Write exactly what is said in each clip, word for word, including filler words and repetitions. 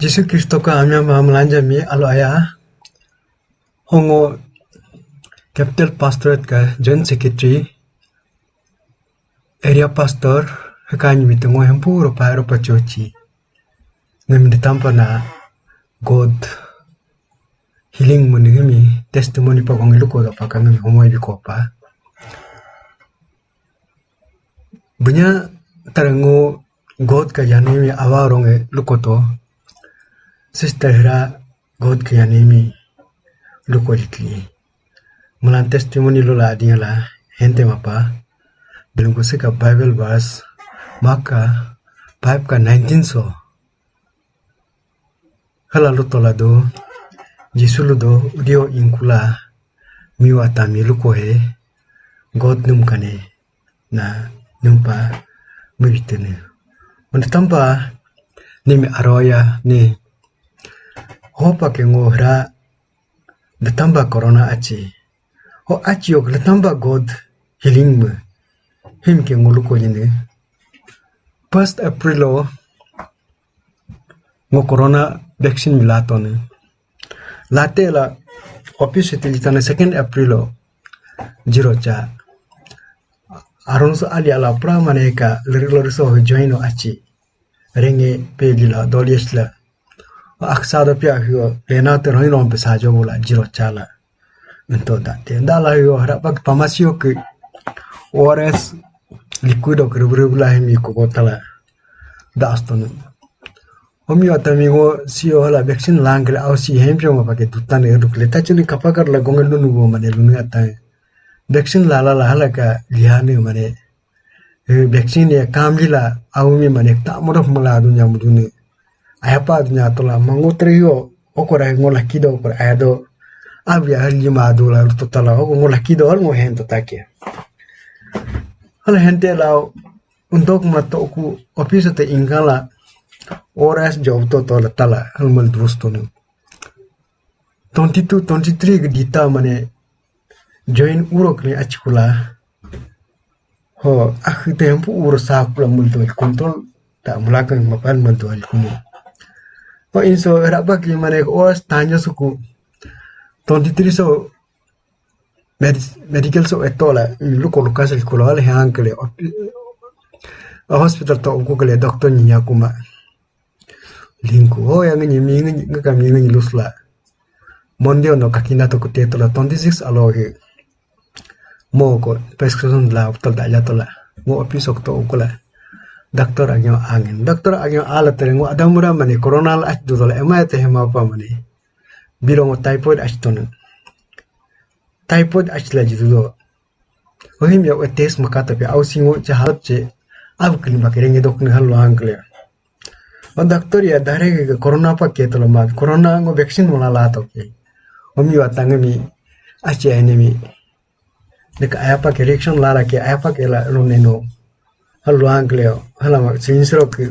Jisu Kristo ka amyang ma malanja mi alo aya. Ho ngo Capital Pastorate ka Joint Secretary, Area Pastor, haka nyi mi tengo hempu ropa ropa chochi. Ngami de tampa na God healing muni ngami testimony pa gong luko da pa kami homoi biko pa. Bunya tarango God ka yani mi awa rong e luko to. Sister Hera God ka yani mi luko likli. Mulan testimony lo la dia la hente mapa. Belungu sika Bible verse Maka five ka nineteen so. Hala luto la do, Jisu lu do, udio inkula, miu atami luko he, God num kane, na numpa mibitene. Onda tampa ni mi aroya ni hopa ke ngo hra de tamba corona achi. Ho achi ok le tamba God healing me. Him ke ngo luko yene. First April o ngo corona vaccine milato ne. Late la office te litane second April o zero cha. Aron so ali ala pra mane ka liri liri so join o achi. Renge pe lila dolies la. Aksa do pia hio lena te roi ron pe sajo bola zero cha la. Ento da te da la hio hara pak pamasio ke O R S liquid o kere bere bula hemi ko botala. Da asto ne. Homi atami ngo sio hala vaccine lang kele au si hempio ma pake dutan e duk le tachini kapakar la gongel nunu bo mane lunu atan. Vaccine la la la hala ka lihane mane. Eh, vaccine ya kamli la au mi mane ta modof mala dunya mudune. Aya pa dunya tola mango trio okora ngo lakido okora aya do. Abia hali ma do la to tala oko ngo lakido hal ngo hento take. Hala hente la undok ma to ku office te ingala O R S job to tola tala hal mal dusto no. Twenty two, twenty three ke dita mane join uro kene achikula. Ho, ah, tempo uro sa kula multo el control ta mulakan mapan multo el kuno. Ho inso era ba ke mane o tanyo suku twenty three so med-, medical so etola luko lukas el kula le hankle hospital to ku kele doctor nya kuma. Linku, oh, yang ngi mi ngi ka mi ngi lusla. Monday no kakina to kute to la twenty six alo he. Mo ko prescription la to da ya to la. Mo office ok to ko la. Doctor agyo angin. Doctor agyo ala tere ngo adamura mane corona la ach do la ema te hema pa mane. Biro ngo typhoid ach to ne. Typhoid ach la jidu do. Ohim ya o test makata pe au singo che halap che. Ab kini bakere nge dok ne hal lo angle. O doctor ya dare ke corona pa ke to ma corona ngo vaccine mo la la to ke. Omi wa tang mi ache enemy. Dek aya pa ke reaction la la ke aya pa ke la lo ne no. Hal lo angle hala ma sinsro ke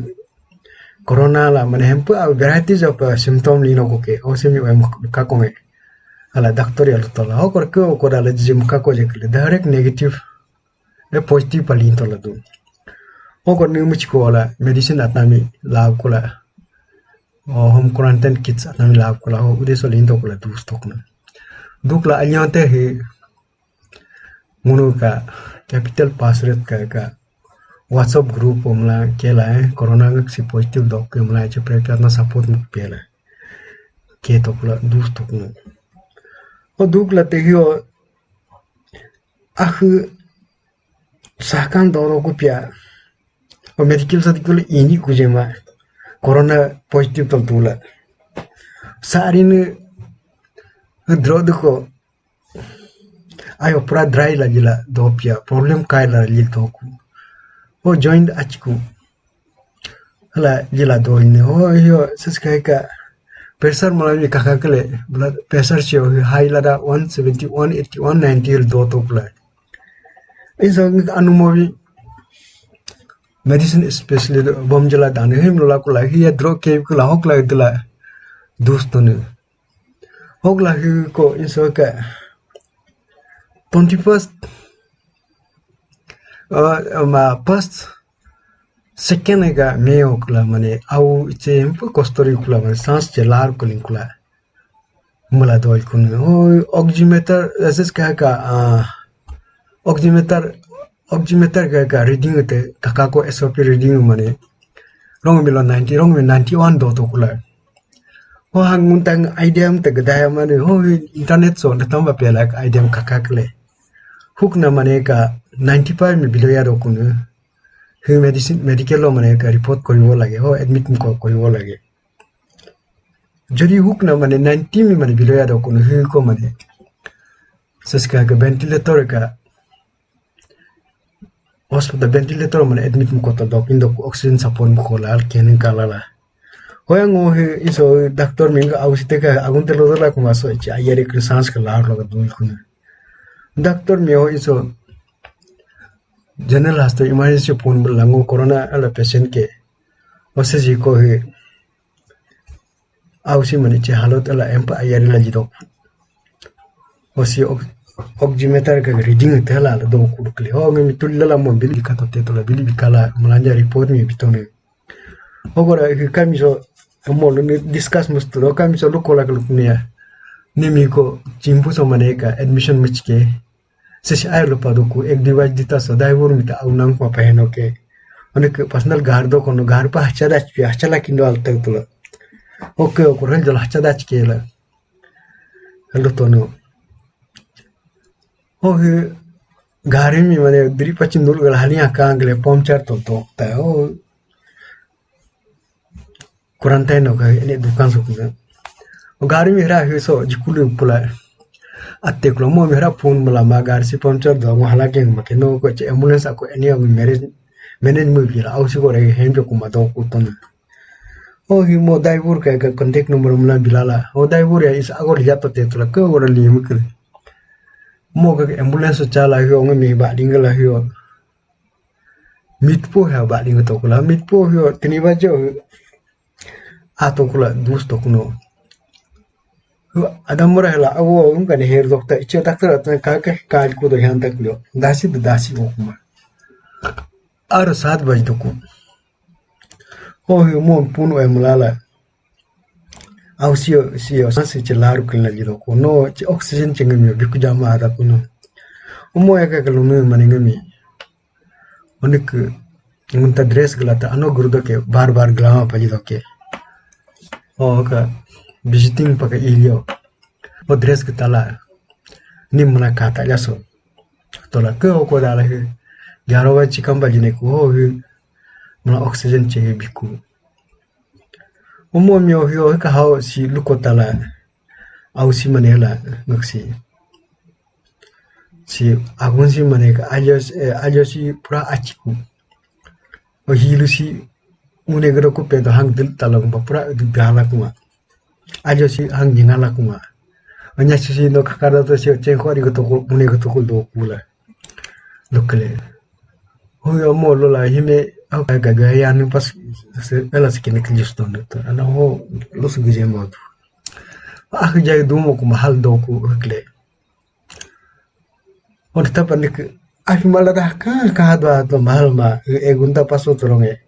corona la mane hempu a variety of symptom lino ko ke. O simi wa ka ko nge. Hala doctor ya lo to la. O kor ke o ko da le jim ka ko je ke direct negative. E positive pa linto la du. Oko ni muchi ko la medicine atami la kula. O home quarantine kits atami la kula. O ude so linto kula du stock na. Duk la anyonte he munu ka capital pasret ka ka WhatsApp group omla kela eh corona ngak si positive dok ke mla che pre na support muk pela. Ke to kula du stock na. O duk la te hi o ahu sakan doro kupia. O medical sa dikul ini kujema corona positive tol tula. Sari ne dro duko ayo pura dry la jila dopia problem kai la jil toku. O joint achiku. Hala jila do ne ho yo saskai ka pressure mala mi kaka kele blood pressure che high la da one seventy, one eighty, one ninety do to kula. Inso anu movi medicine specialist bom jala dan him la kula hi ya drug ke kula hok la dila dus to ne. Hok la hi ko inso ka twenty first uh, ma first Second ga meo kula mane au che empu kostori kula mane sans che lar kulin kula. Mula dol kun. Oh, oximeter, es es ka ka, ah, oximeter, oximeter ka ka reading te kakako S O P reading mane. Rong milo ninety, rong mi ninety-one do to kula. Oh, hang untang idea te gadaya mane. Oh, internet so na tamba pela idea kakakle. Huk na mane ka ninety-five mi bilo ya do kun. Hi medicine, medical lo mane ka report koribo lage, ho admit ko koribo lage. Jodi huk na mane ninety mi mane bilo ya do kun hi ko mane. Saska ka ventilator ka hospital ventilator mane admit ko to dok indo oxygen support ko la al kenin ka la la. Hoya ngo hi iso doctor mi nga ausite ka agun te lo la kuma so ichi ayere kri sans ka la lo ka dul kun. Doctor mi ho iso General Hospital emergency phone bela ngo corona ala patient ke. Ose ji ko he. Ausi mani che halot ala empa ayari la jidok. Osi oximeter ka reading te la la do ku kle. Ho ngi mi tul la mo bili ka to te to la bili bikala malanja report mi bitone. Ogora kamiso mo ni discuss musto kamiso luko la kuluknia. Ni mi ko chimpu so mane ka admission michke. Sisi ai lo pado ku ek device dita so dai bor mita au nang pa paheno ke. One ke personal gar do kono gar pa hacha dach pi hacha la kindo al tak tulo. Okay, okay, rel jol hacha dach ke la. Hello tono. Oh, gari mi mane dri pachin dul gal hali akang le puncture to to ta. Oh, quarantine no ka ene dukan so kuda. O gari mi hra hi so jikulu pula. Atte kulo mo mi hra phone mala ma gari si puncture do mo hala ke ma ke no ko che ambulance ko ene o manage manage mo bila au si ko re hem jo kuma do ko ton. O hi mo driver ka ka contact number mala bilala. O driver ya is agor ya to te tula ko gora li mi kre. Mo ka ambulance chala hi o mi ba dingala hi o. Mitpo ha ba ding to kula mitpo hi o tini ba jo. Ato kula dus to kuno. Adam mura hela awo unga ne her dokta ichi doctor atan ka ka ka ku do han tak lo. Dasi do dasi o kuma. Aro saat baj to ku. Ho hi mo pun o emlala. Au sio sio sansi che laru kin la jiro ko no che oxygen che ngami biku jama ada kuno. Umo ya ka kalumi mani ngami. Onik ngunta dress galata ano gurdo ke bar bar glama paji doke. O ka visiting paka ilio. O dress ke tala ni mana kata jaso. Tola ke o ko dala he. Jaro wa chikam paji ne ko ho he. Mana oxygen che biku. Umo mio hio ka hao si luko tala. Au si manela ngaksi. Si agun si mane ka alio si pura achiku. O hilu si une gro ku pedo hang dil talong ba pura dil gala kuma. Alio si hang nyingala kuma. Anya si si no kakara to si chen ko ari ko to ko une ko to ko do kula. Lokale. Ho yo mo lo la hime au ka ga ya ni pas ela si kine kilisto no to. Ana ho lo su gije mo. Ah jai dumo kuma hal do ku kle. Onde tapa nik afi mala da ka ka do do mal ma e gunta paso toronge.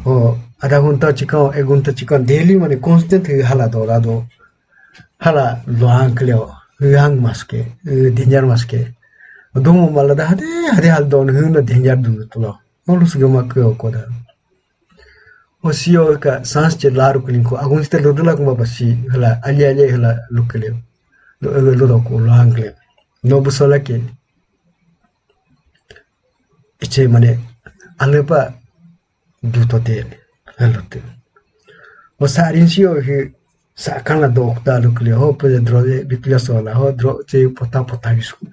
O ada gunta chikon e gunta chikon daily mane constant hala do la do hala lo ang kleo hang maske danger maske. Dumo mala da hade hade hal don huna danger dun tulo. Nolu suge ma ko koda. O sio ka sans che laru kunin ko agun ste lo dula kuma basi hala ali ali hala lukele. Lo lo do ko lo angle. No busola ke. Iche mane alepa duto te alote. O sarin sio he sakana dokta lukele ho pe dro de bikla sola ho dro che pota pota bisku.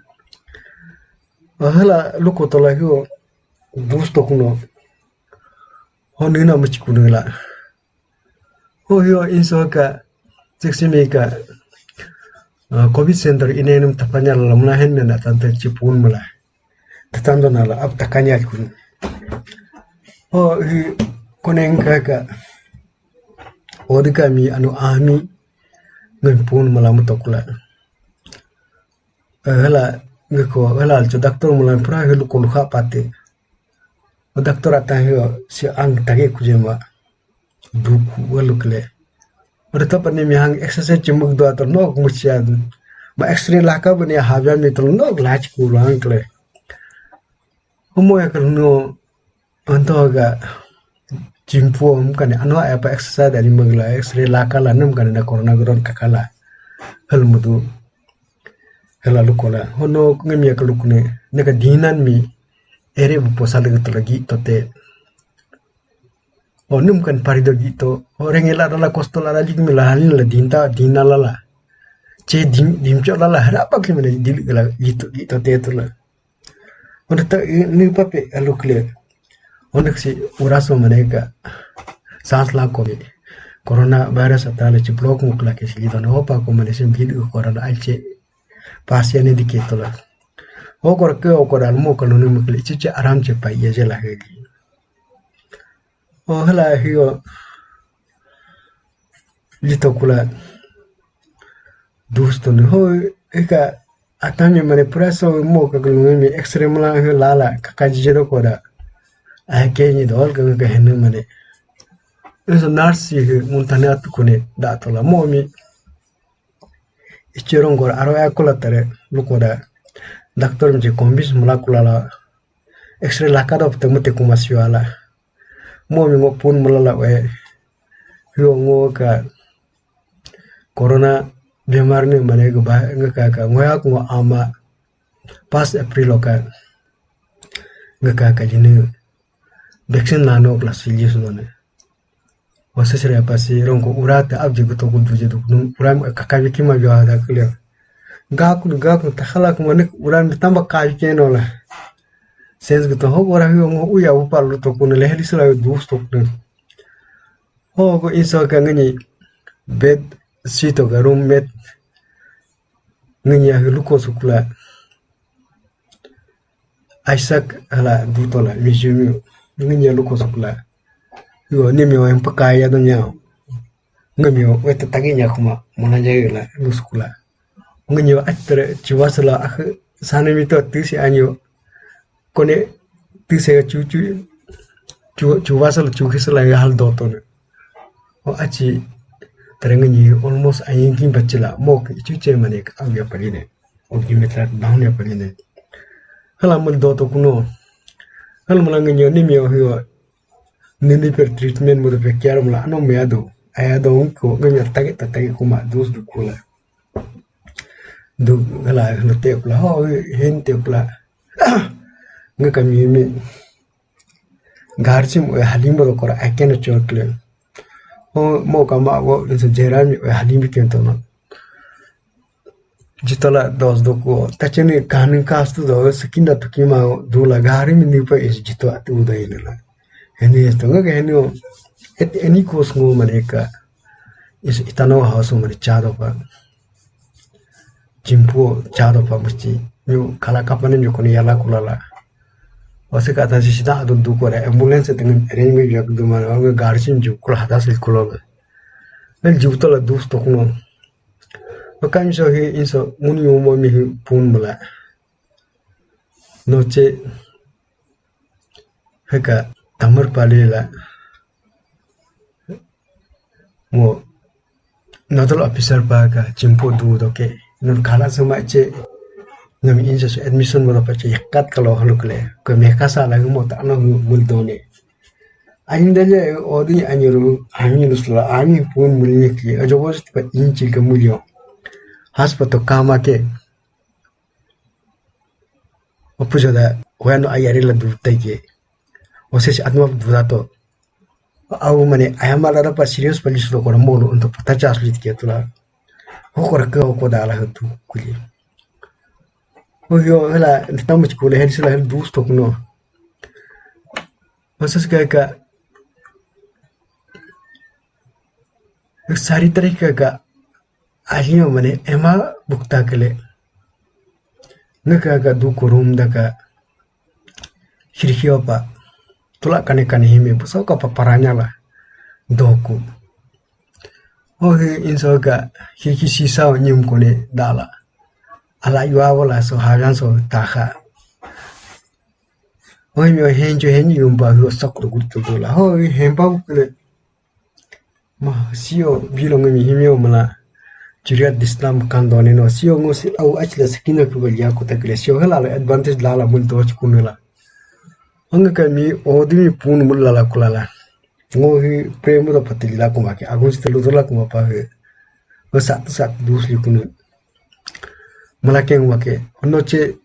O hala luko tola ho gusto kuno. Ho nina muchikunu la. Ho hio inso ka sixty me ka covid center ine num tapanya la muna hen men atan ta chipun mula. Tatando na la ab takanya kun. Ho hi konen ka ka odika mi anu ami ngan pun mula mutokula. Hala ngako hala alcho doctor mula pura hilu kolu kha pate. O doctor atan hio si ang tage kujema. Duku walu kle. Ore to pani mi hang exercise chimuk do ato nok muchian. Ma X-ray laka bani habya mi to nok lach kulang kle. Omo ya kal no anto ga chimpu om kane ano apa exercise dari magla X-ray laka la nam kane na corona gron kakala. Hal mudu. Hela lukola. Hono ngami ya kalukune. Neka dinan mi ere bu posal ga to lagi tote. O num kan parido gito. O rengela dala kosto la lagi mi la halin la dinta dina lala. Che dim dimcho lala harapa kli mane dil la gito gito te to la. Onda ta ni pape alukle. Onda si uraso mane ka sans la ko corona virus atale chi block mukla ke si don hopa ko mane sim gid corona alche. Pasiane di ke to la. Okor ke okor almo kalunu mukle chiche aram che pa ye je la hegi. O hala hiyo lito kula dusto ni ho eka atanya mane pura so mo ka kulu mi X-ray mula hiyo lala kaka jije do koda. Ai ke ni dol ka ka henu mane. Eso nurse hi muntane atukune da tola mo mi ichero ngor aro ya kula tare lukoda. Doctor mi je kombis mula kula la X-ray laka do pute mute kuma siwala. Mo mi ngo pun malala we. Hiyo ngo ka corona bemar ne mane ga ba nga ka ka ngo ya ngo ama pas April ka nga ka ka jini vaccine na no class lis no ne. Wasa sira pasi rongo urata abje guto ku duje duk num uram ka ka kima biwa da kle. Ga ku ga ku takhala ku mane uram tamba ka ke no la. Sense guto ho gora hiyo ngo uya upal to kun le heli sura dus to kun. Ho go inso ka ngani bed sito ga room mate ngani ya luko sukula. Isaac hala dutola mijumi ngani ya luko sukula. Yo ni mi wa empaka ya donya. Ngami wa weta taginya kuma mona jagela lusukula. Ngani wa atre chiwasala ah sanami to tisi anyo. Kone tise chu chu chu chu wasal chu kisala ya hal doto ne. O achi terengani almost ayin kin bachila mok chu che mane ka awya paline. O ki metra down ya paline. Hala mal doto kuno. Hala mal ngani ni mi o hiyo. Nini per treatment mo per care mala ano me ado. Ayado ko ngani atage tatage kuma dus dukula. Du gala no te kula ho hen te kula. Nga kami mi garchim o halimbo do kora akena chokle. O mo kama wo so jerami o halimbi kento no. Jitola dos do ko tachene kanin kastu do sakinda tukima dula garimi nipa is jito atu udainala. Heni esto nga heni et eni kos ngo maneka. Is itano house mane chado pa. Chimpu chado pa musti. Nyu kala kapane nyu kone yala kulala. Ose ka tan sisida adu dukore ambulance tengen arrangement yak dumana garchim ju kula hada sil kulala. Nel jubtola dus tokuno. Makam so hi inso muni umo mi hi pun mala. Noche heka tamar palila. Mo nodal officer pa ka chimpo du doke. Non kala sama che. Nami inso so admission mo pa che yakat kalo halukle. Ko mekasa la mo ta no muldone. Ainda le odi anyiru anyiru sula anyi pun mulnyiki. Ajo was pa inchi ka mulyo. Haspa to kama ke. Opujo da weno ayari la du taike. Ose si atma du dato. Au mane ayama la pa serious pa lisu ko mono unto pata chas lit ke tula. Hokora ke hoko da la tu kuli. Oyo hela tamu chikule hel sila hel dus to kuno. Ose ka ka sari tari ka ka Ahiyo mane ema bukta kele. Nge ka ka du kurum da ka. Hirhiyo pa. Tula kane kane hime buso ka pa paranya la. Doku. Ohi inso ka hiki sisa o nyum kone dala. Ala yuwa wala so hagan so taha. Oi, meu henjo henjo yumba hu sok do gurtu dola. Oi, hemba ukle. Ma, sio bilo ngi mi himio mala. Churia distam kando ne no. Sio ngo si au achla sakina ku baliya ko takle. Sio hala la advantage la la mun to chkunela. Anga ka mi odi mi pun mun la la kulala. Ngo hi premu da patilla kuma ke. Agun si tulu dola kuma pa hi. Ngo sat sat dus li kunu. Mala ke ngo ke. Ono che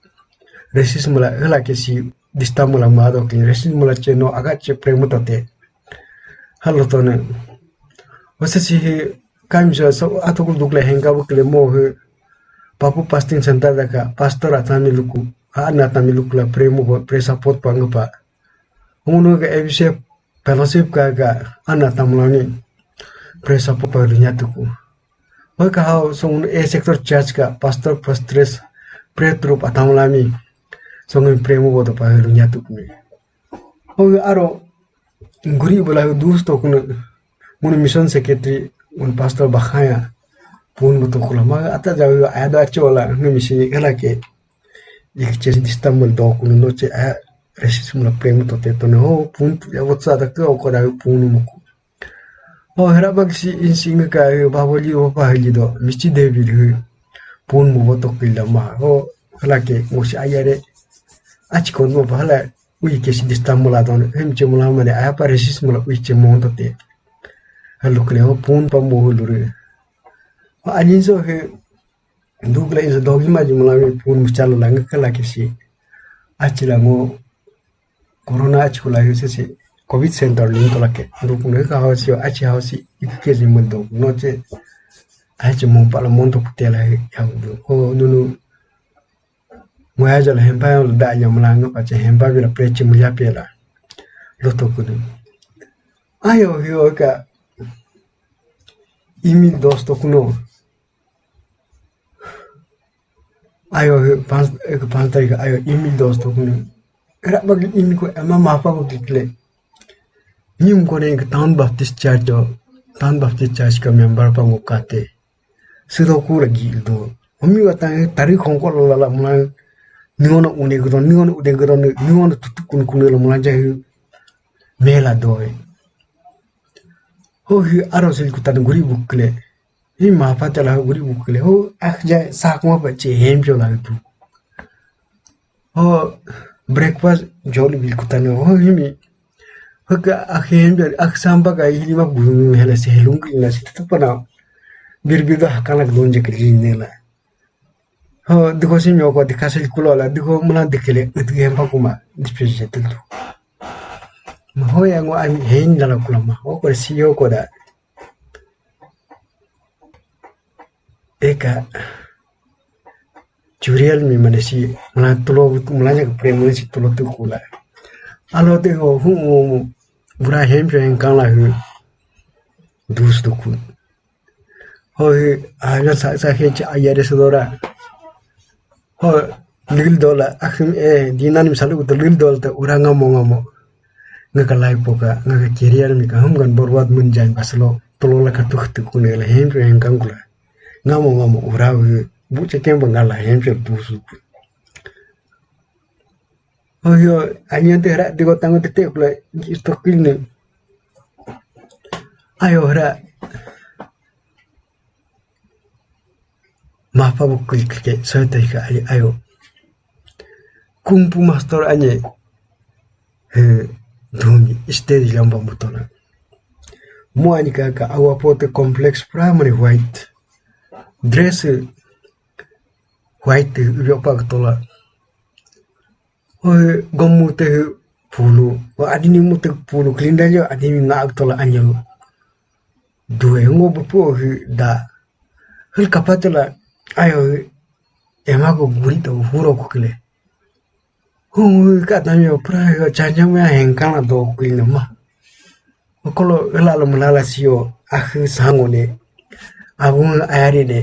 racism la hala ke si distam la ma do ke. Racism la che no aga che premu tate. Halo to ne. Wasa si hi kam sa so ato kul dukle henga bukle mo hi. Papu pasting center da ka pastor atami luku. Ha ana atami luku la premu bo pre support pa ngapa. Unu ka A B C fellowship ka ka ana tamlani pre support pa lunya tuku. Hoi ka hao song A sector church ka pastor pastres pre trup atamlami. Song premu bo to pa lunya tuku mi. Hoi aro guri bola dus to kuna. Mun mission secretary, mun pastor bakhaya. Pun bo to kula ma ata jawi ada chola ngi mission kala ke. Ik che distam do kun no che a racism la premu to te to no pun ya what's that ka ko da pun mo ko. O hera bak si in sing ka ba boli o pa hili do misti de bi hu. Pun mo to kila ma. O hala ke mo si ayare. Ach kon mo ba hala ui ke si distam la don hem che mo la ma de a pa racism la ui che mo to te. Halukle o pun pa mo lure. O anin so he dugla insa dogi ma jumla mi pun muchala langa kala ke si. Achila ngo corona achikula ke si covid center link la ke. Duk ne ka hausi achi hausi ikike jimul do no che. Achi mo pala monto kutela he ya. O nunu mo ya jala hempa da ya mulanga pa che hempa bila prechi mulya pela. Loto kudu. Ayo hiyo ka imi dosto kuno. Ayo, pas, ek pas tarik ayo imi dosto kune. Era bagi imi ko ema mapa ko kikle. Nim ko ne ek Town Baptist Church o, Town Baptist Church ka member pa ngo kate. Sido ku lagi do. Omi wata tarik hong ko la la mula. Niona une gudon, niona une gudon, niona tutu kun kun la mula jahi mela doe. Ho hi aro sil kutan guri bukle. Hi ma pa tala guri bukle ho ak ja sak ma pa che hem jo la tu. Ho breakfast jol bil kutane ho hi mi. Ho ka ak hem jo ak samba ka hi ma guru hela se helung ki na se tu pana. Bir bir da hakana don je kli ne la. Ho diko si mi ko dika sil kulo la diko mula dikle ut hem pa kuma dispese tu. Ma ho ya ngo ai hen dala kula ma ho ko si yo ko da. Eka Jurial mi mane si mula tulo mula nya pre mula si tulo tu kula. Alo te ho hu mu bura hem jo en kan la hu dus du ku. Ho hi a ya sa sa he cha ya de sodora. Ho lil dola akhim e dinan mi salu to lil dol ta ura ngamo ngamo. Nga ka lai poka nga ka career mi ka hum gan borwat mun jan baslo tolo la ka tuh tu kune la hem jo en kan kula. Ngamo ngamo ura wi bu che ken ba nga la hem jo tu su. Oyo anyan te ra digo tango te te kula isto kine. Ayo ra. Mapa bu klik ke so te ka ayo. Kung pu master anye. He dumi stage lamba mutona. Mo ani ka ka awa pote complex primary white. Dress white yo pa tola. Oi gomu te pulu. Wa adini mu te pulu klinda yo adini nga tola anyo. Due ngo bu po da. Hul kapatela ayo ema ko guri to huro ko kle. Hu ka ta mi opra yo chanya me hen kana do ko ina ma. Okolo la lo mulala sio ahu sango ne. Abu ayari ne.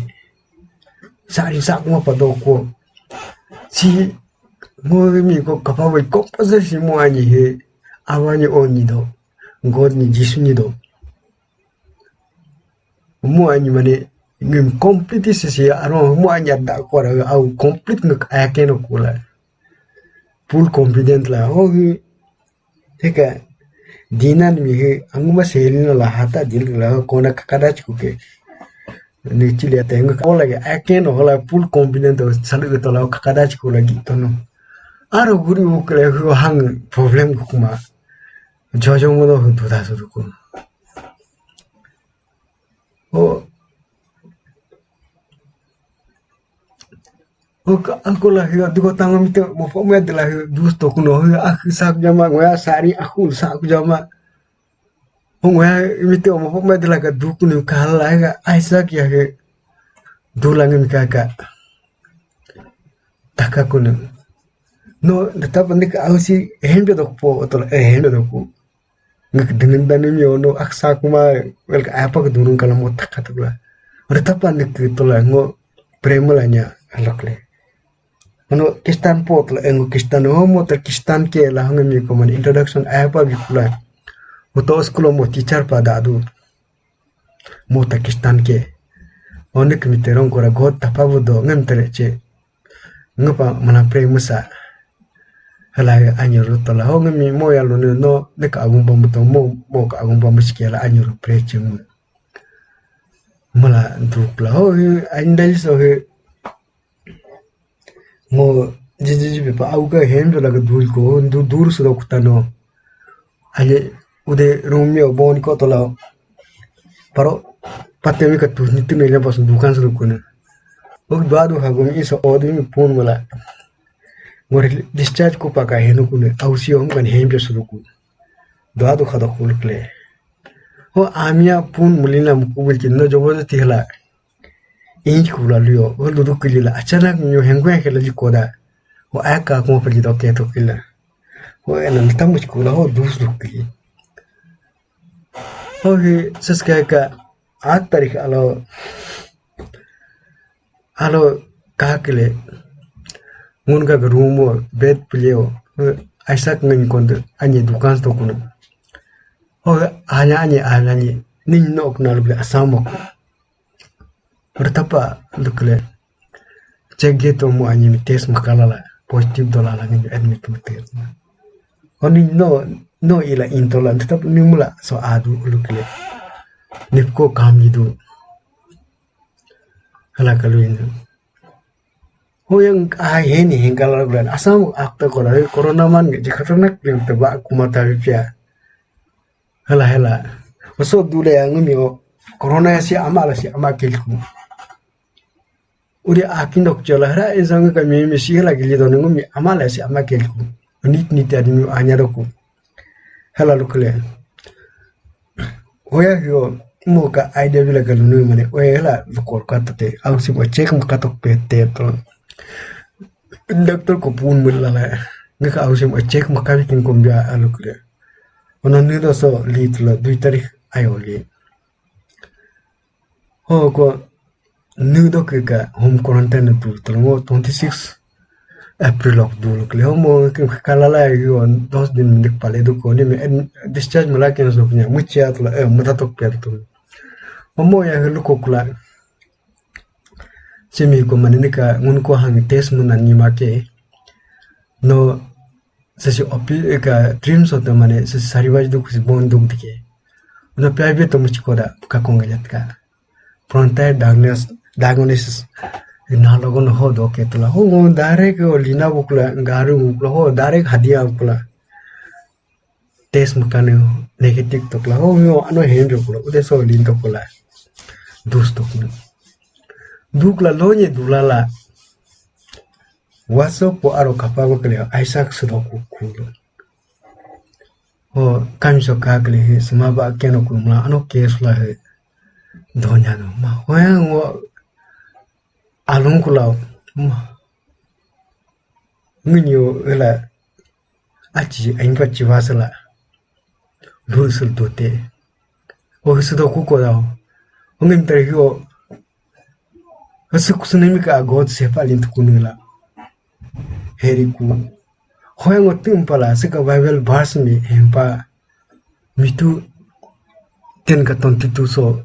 Sari sa kuma pa do ko. Si mo mi ko kapa we ko pa si mo ani he. Awani oni do. God ni Jisu ni do. Mo ani mane ngim complete si si aro mo ani ada ko ra au complete ngak ayake no kula. full confident la. Oh, hi, heka, dinan mi hi, anguma selin la hata dil la, kona kakada chuke. Ni chile tengo ka lagi, aken hola full confident to salu to la kakada chuku lagi to no. Aro guri ukle hu hang problem kuma. Jojo modo hu duda su kuma. Oh. Oka, ako la hiyo, dugo tango mite, mo fo me de la hiyo, dus to kuno hiyo, aku sak jama, ngoya sari, aku sak jama. Ngoya mite, mo fo me de la ka du kuno kala hiyo, ai sak ya hiyo, du la ngi mi kaka. Taka kuno. No, de tapa nik au si, hembe dok po, to la, eh, hembe dok po. Ngi dingin dani mi ono aksa kuma wel ka apa ke durung kala mo taka to la. Ora tapa nik to la ngo prema la nya alok le. Ono kistan pot la engo kistan ho mo ta kistan ke la hanga mi ko man introduction apa bi kula. Mo to school mo teacher pa dadu. Mo ta kistan ke. Ono ke mi terong kora god tapa bu do ngam tere che. Ngapa mana prema sa. Hala anyo ru to la ho ngam mi mo ya lo no ne ka agun bambu to mo mo ka agun bambu sikela anyo ru pre che mo. Mala duk la ho, eh, ainda isso he. Mo, jiji jiji pa au ka hem jo la ka dur ko, du dur su dok tano. Aye, ude room mi o boni ko to la. Paro, pate mi ka tu ni tu ne pas dukan su ko ne. Ok, dua du ha gum iso o du mi pun mala. Ngor discharge ko pa ka henu ko ne, au si om kan hem jo su ko. Dua du ha da kul kle. Ho amia pun mulina mukubul ki no jobo ti hala. Inch kula liyo, ho ludu kili la, achanak nyo hengwe hela li koda. Ho aka kuma pali do ke to kila. Ho ena lita much kula ho dus dukili. Ho hi saska ka at tarikh alo, alo ka kile. Ngun ka room o bed pleo. Aisak ngan kon anye dukan to kuno. Ho anya anye anya anye. Nin nok na lubli asamok. Ora tapa lukle. Check ge to mo anyi mi test makala la. Positive dola la ngi admit mi test. Oni no, no ila intola. Tetap ni mula so adu lukle. Nipko kam yidu. Hala kalu indu. Ho yang ai heni hengkala bulan. Asam akta kola. Corona man ge khatarnak yang teba kuma tabi pia. Hala hala. Oso dule yang mi o. Corona ya si ama la si ama kelku. Uri akin dok chola hara insang ka mi mi si hala gili don mi ama la si ama kelku. Nit nit adi mi anya doku. Hala lukle. Oya yo mo ka idea bila ka lunu mane. Oya hala lukor ka tate. Au si mo check mo ka tok pete to. Doctor ko pun mula la. Ngi ka au si mo check mo ka bikin kombia alukle. Ona ni do so lit la dui tarikh ayo li. Ho ko ni do ke ka home quarantine tu tolongo twenty six April ok du lukle. Ho mo ke kala la yo dos din dik pale du ko ni me discharge mala ke so nya mucha to la eh mata tok per tu. Ho mo ya luko kula. Simi ko mane ni ka ngun ko hang test mun an ni ma ke. No sasi opi ka dream so to mane sasi sariwaj duk si bon duk dike. No private to much koda ka konga jat ka. Frontal diagnosis diagnosis na logo no ho do ke to la ho ngo direct o lina bukla garu bukla ho direct hadia bukla. Test makane negative to kula ho ngo ano hen jo kula ude so lin to kula. Dus to kula. Dukla lonye dulala. Waso po aro kapa go kele aisak sudo kukulo. Ho kami so ka kele he suma ba keno kumla ano case la he. Donya no ma hoya ngo alung kula ma. Nginyo ela achi ainpa chiwasala. Lusul dote. O sudo kuko da. Ngim tare ho. Asuk sunemi ka God sepa lin tukunula. Heriku. Hoya ngo timpala sika Bible verse mi hempa mitu ten ka tonti tu so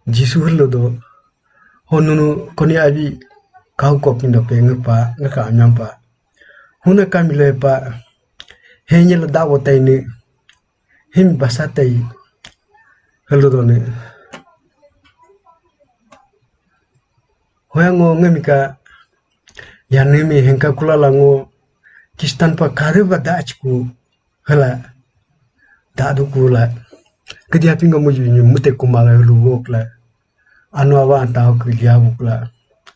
Jisu hilo do. Ho nunu koni abi kau kopindo pe ngepa ngeka anyampa. Huna kamilo pa. Henye la dawo tai ni. Him basatai. Hello done. Hoya ngo ngemika. Ya nemi henka kula la ngo. Kistan pa kare ba da chiku. Hala. Da du kula. Kedia pinga muju nyu mute kumala lu wok la. Anu awa anta ho kedia bukla.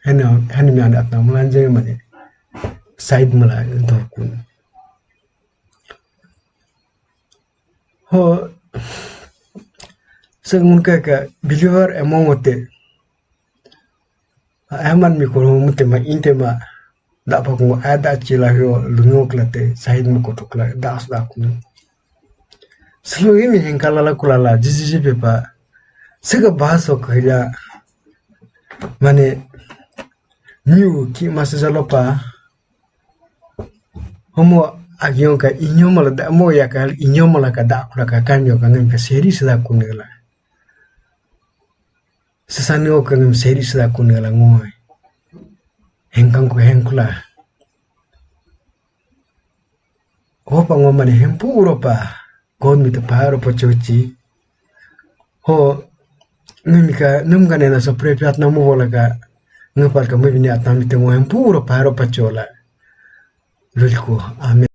Hena hena mi anda atna mulanje mane. Side mala do kun. Ho. Segun ka ka believer among ote. Aman mi ko mute ma inte ma. Da pa ko ada chila ho lunyo klate side mo ko to kla das da kun. Selu ini hengkala la kulala jiji ji pepa. Sega baso kaya. Mane miu ki masa jalo pa. Homo agion ka inyo mala da mo ya ka inyo mala ka da kula ka kamio ka ngem ka seri sida kunela. Sasani o ka ngem seri sida kunela ngoi. Hengkang ku hengkula. Hopa ngomane hempu uropa. Kon mi te paro pa chochi. Ho numi ka num ka nena so prepi atna mu bola ka. Ngapal ka mubini atna mi te ngo hempu uropa aro pa chola. Lulku. Amen.